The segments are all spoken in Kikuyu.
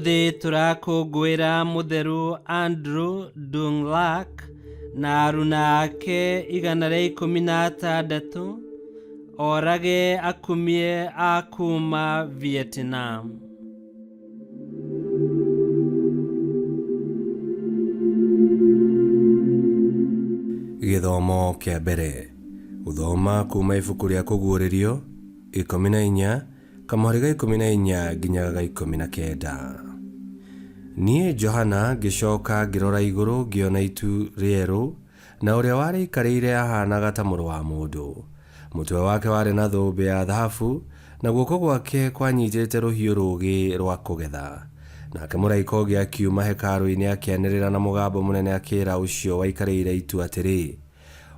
Ũmũthĩ tũrakũngũĩra mũtheru Andrew Dung-Lac na aruna ake 116 orage akumie a kuma Vietnam. Gĩthomo kĩa mbere. Gũthoma kuma ibuku rĩa Kũguũrĩrio 14 kamũhari ga 14 nginya ga 19. Niĩ Johana ngĩcoka ngĩrora igũrũ ngĩona itu rĩerũ, na ũrĩa warĩikarĩire aahaanaga ta mũrũ wa mũndũ. Mũtwe wake warĩ na thũmbĩ ya thahabu, na guoko gwake kwanyitĩte rũhiũ rũũgĩ rwa kũgetha. Nake mũraika ũngĩ akiuma hekarũ-inĩ akĩanĩrĩra na mũgambo mũnene akĩĩra ũcio waikarĩire itu atĩrĩ,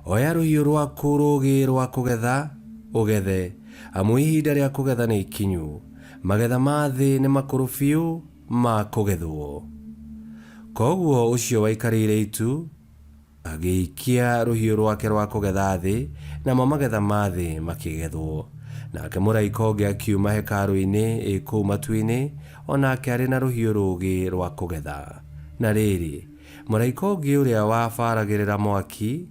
Oya rũhiũ rwaku rũũgĩ rwa kũgetha, ũgethe, amu ihinda rĩa kũgetha nĩ ikinyu, magetha ma thĩ nĩ makũrũ biũ ma kũgethwo. Kwoguo ũcio waikarĩire itu agĩikia rũhiũ rwake rwa kũgetha thĩ, namo magetha ma thĩ makĩgethwo. Nake mũraika ũngĩ akiuma hekarũ-inĩ ĩ kũu matu-inĩ, o nake arĩ na rũhiũ rũũgĩ rwa kũgetha. Na rĩrĩ, Mũraika ũngĩ ũrĩa wabaragĩrĩra mwaki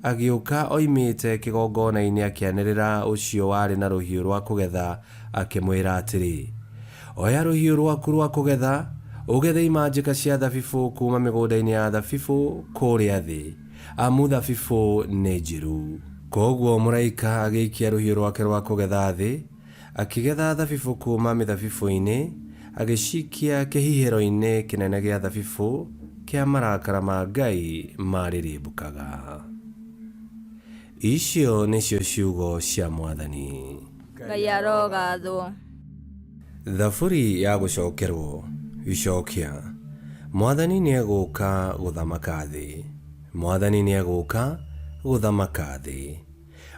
agĩũka oimĩte kĩgongona-inĩ akĩanĩrĩra ũcio warĩ na rũhiũ rwa kũgetha akĩmwĩra atĩrĩ, Oya rũhiũ rwaku rwa kũgetha, ũgethe imanjĩka cia thabibũ kuuma mĩgũnda-inĩ ya thabibũ kũrĩa thĩ, amu thabibũ nĩ njĩru. Kwoguo mũraika agĩikia rũhiũ rwake rwa kũgetha thĩ, Akĩgetha thabibũ kuuma mĩthabibũ-inĩ, agĩcikia kĩhihĩro-inĩ kĩnene gĩa thabibũ kĩa marakara ma Ngai marĩrĩmbũkaga. Icio nĩcio ciugo cia Mwathani. Ngai arogathwo. Thaburi ya gũcokerwo. Icokia. Mwathani nĩegũũka gũthamaka thĩ. Mwathani nĩegũũka gũthamaka thĩ.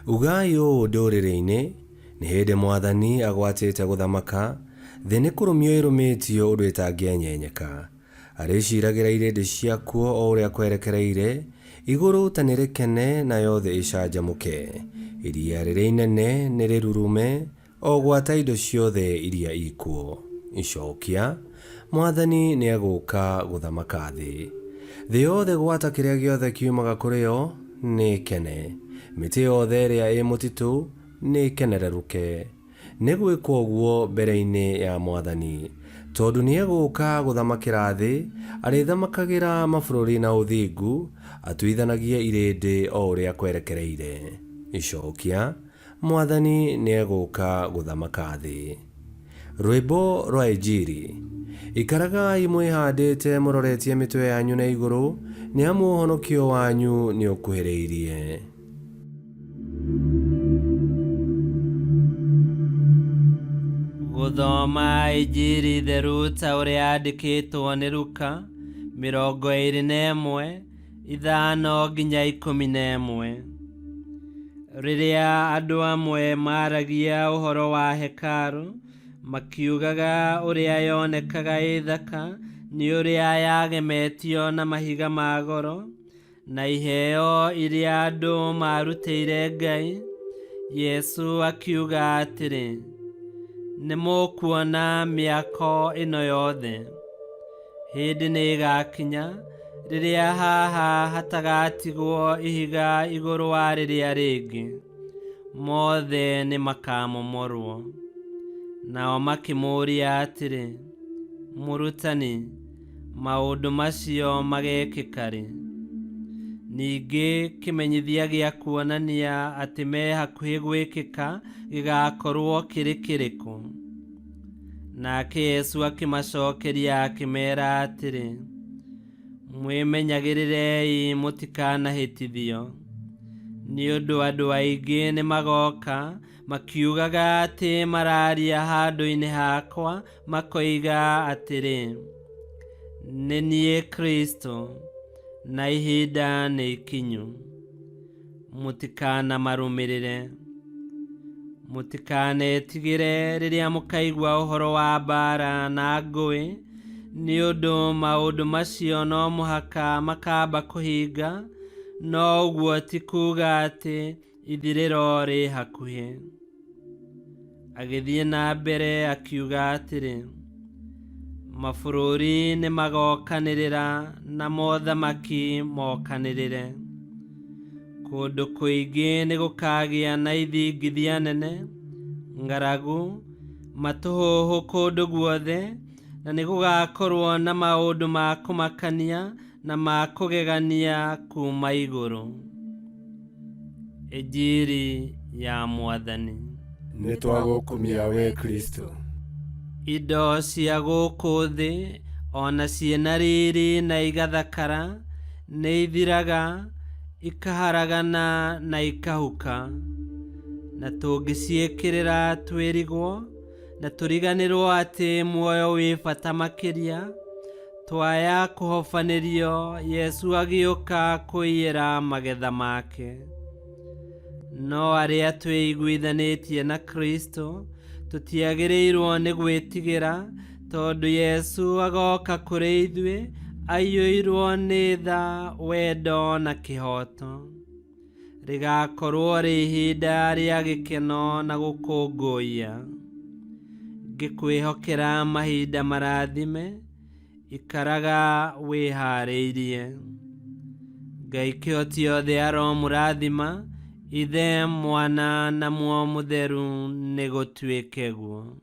Ugai ũũ ndũrĩrĩ-inĩ, Nĩ hĩndĩ Mwathani agwatĩte gũthamaka, thĩ nĩ kũrũmio ĩrũmĩtio ũndũ ĩtangĩenyenyeka. Arĩciragĩra irĩndĩ ciakuo o ũrĩa kwerekereire, igũrũ ta nĩrĩkene, nayo thĩ ĩcanjamũke. Iria rĩrĩa inene nĩrĩrurume, o gwata indo ciothe iria ii kuo. Icokia, Mwathani nĩegũũka gũthamaka thĩ. Thĩ yothe gwata kĩrĩa gĩothe kiumaga kũrĩ yo nĩĩkene, mĩtĩ yothe ĩrĩa ĩ mũtitũ nĩĩkenererũke. Nĩgwĩkwo ũguo mbere-inĩ ya Mwathani, tondũ nĩegũũka gũthamakĩra thĩ, arĩthamakagĩra mabũrũri na ũthingu, atuithanagie irĩndĩ o ũrĩa kwerekereire. Icokia, Mwathani nĩegũũka gũthamaka thĩ. Rwĩmbo rwa Injiri. Ikaragai mwĩhandĩte mũroretie mĩtwe yanyu na igũrũ, nĩ amu ũhonokio wanyu nĩũkuhĩrĩirie. Gũthoma Injiri theru ta ũrĩa yandĩkĩtwo nĩ Luka, 21, 5 nginya 11. Rĩrĩa andũ amwe maaragia ũhoro wa hekarũ, makiugaga ũrĩa yonekaga ĩ thaka nĩ ũrĩa yagemetio na mahiga ma goro, na iheo iria andũ maarutĩire Ngai, Yesu akiuga atĩrĩ, Nĩ mũkuona mĩako ĩno yothe? Hĩndĩ nĩ ĩgaakinya rĩrĩa haha hatagatigwo ihiga igũrũ wa rĩrĩa rĩngĩ, mothe nĩ makaamomorwo. Nao makĩmũũria atĩrĩ, Mũrutani, maũndũ macio mageekĩka rĩ? Ningĩ kĩmenyithia gĩa kuonania atĩ me hakuhĩ gwĩkĩka gĩgaakorũo kĩrĩ kĩrĩkũ? Nake Yesu akĩmacokeria akĩmeera atĩrĩ, Mwĩmenyagĩrĩrei mũtikanahĩtithio, nĩ ũndũ andũ aingĩ nĩ magoka makiugaga atĩ mararia handũ-inĩ hakwa makoiga atĩrĩ, 'Nĩ niĩ Kristo, na ihinda nĩ ikinyu. Mũtikanamarũmĩrĩre. Mũtikanetigĩre rĩrĩa mũkaigua ũhoro wa mbaara na ngũĩ, nĩ ũndũ maũndũ macio no mũhaka makamba kũhinga, no ũguo ti kuuga atĩ ithirĩro rĩ hakuhĩ. Agĩthiĩ na mbere akiuga atĩrĩ, Mabũrũri nĩ magokanĩrĩra na mothamaki mokanĩrĩre. Kũndũ kũingĩ nĩ gũkagĩa na ithingithia nene, ng'aragu, matũhũhũ kũndũ guothe, na nĩ gũgakorwo na maũndũ ma kũmakania na ma kũgegania kuuma igũrũ. Injiri ya Mwathani. Nĩ twagũkumia we Kristo. Indo cia gũkũ thĩ ona ciĩna riri na igathakara nĩ ithiraga, ikaharagana na ikahuka, na tũngĩciĩkĩrĩra twĩrigwo na tũriganĩrwo atĩ muoyo wĩ bata makĩria, twaya kũhobanĩrio Yesu agĩũka kũiyĩra magetha make. No arĩa twĩiguithanĩtie na Kristo tũtiagĩrĩirwo nĩ gwĩtigĩra, tondũ Yesu agoka kũrĩ ithuĩ aiyũirwo nĩ tha, wendo na kĩhooto. Rĩgakorwo rĩ ihinda rĩa gĩkeno na gũkũngũiya. Ngĩkwĩhokera mahinda marathime, ikaraga wĩharĩirie. Ngai kĩhoti othe aromũrathima, Ithe, Mwana na Muoyo Mũtheru, nĩ gũtuĩke guo.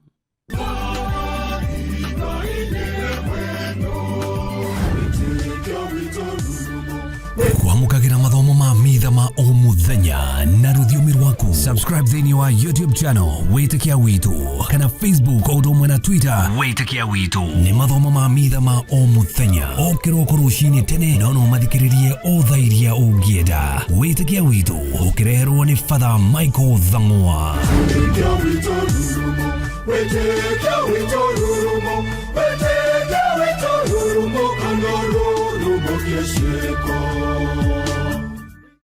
Kwamũkagĩra mathomo ma mitha ma o mũthenya na rũthiomi rwaku. Subscribe thĩinĩ wa YouTube channel Wĩtĩkia Witũ kana Facebook o ũndũ ũmwe na Twitter Wĩtĩkia Witũ. Nĩ mathomo ma mitha ma o mũthenya o kĩroko rũcinĩ tene, no no mathikĩrĩrie o thaa iria ũngĩenda. Wĩtĩkia Witũ ũkĩreherwo nĩ Father Michael Thang'wa. Wĩtĩkia witũ rurumo, wĩtĩkia witũ rurumo, wĩtĩkia witũ rurumo, kana rurumo kĩciĩko.